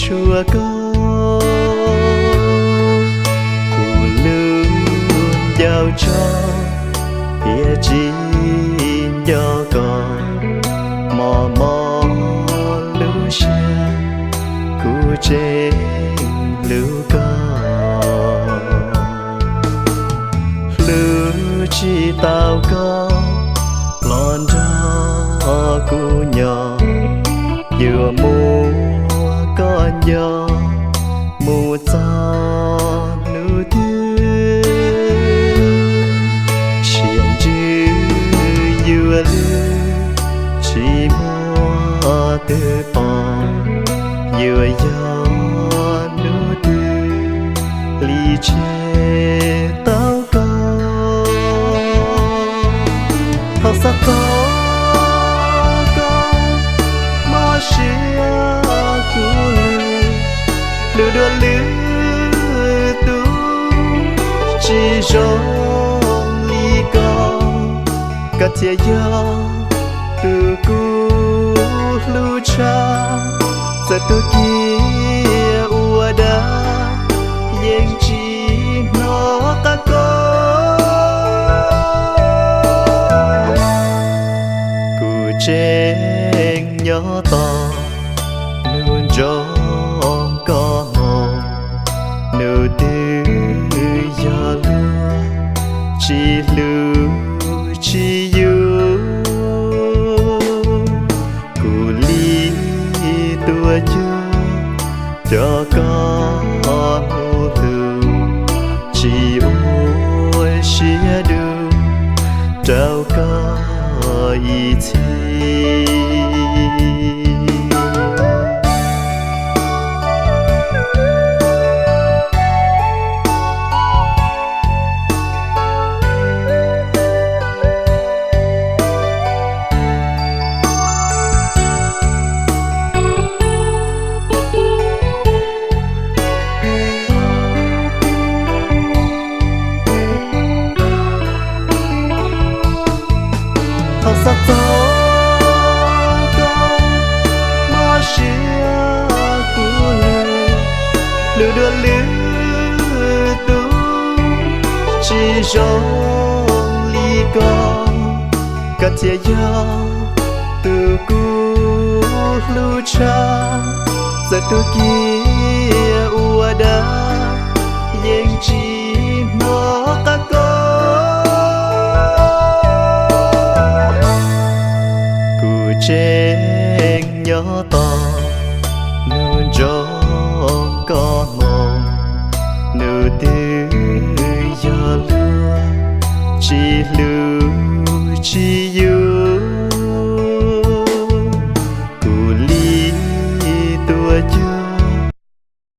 tuaj koj. Kuv lub ncauj tsaug, tiam sis nco koj, mos mos lub siab, kuv tseem hlub koj. Hlub tsis tau koj los nrog kuv nyob, yuav muab koj nco mus txog hnub twg. Siab ntsws yuav lwj, tsis muaj twg pom, yuav yog hnub twg li tseg tau koj. Thaum xav txog koj, mob siab kuv lawm, hlub dua lwm tus tsis zoo li koj, koj thiaj yog tus kuv hlub tshaj. Txawm tus kiag ua dab yeej tsis hnov qab koj. Kuv tseem nyob tos hnub nrog koj hmo, hnub twg yog luag tsis hlub tsis yug. Kuv li tuaj cuag cov koj mus hlub, tsis ua siab dub rau koj ib txhis. Thaum xav txog koj, mob siab kuv lawm, hlub dua lwm tus tsis zoo li koj, koj thiaj yog tus kuv hlub tshaj. Txawm tus kiag ua dab yeej tsis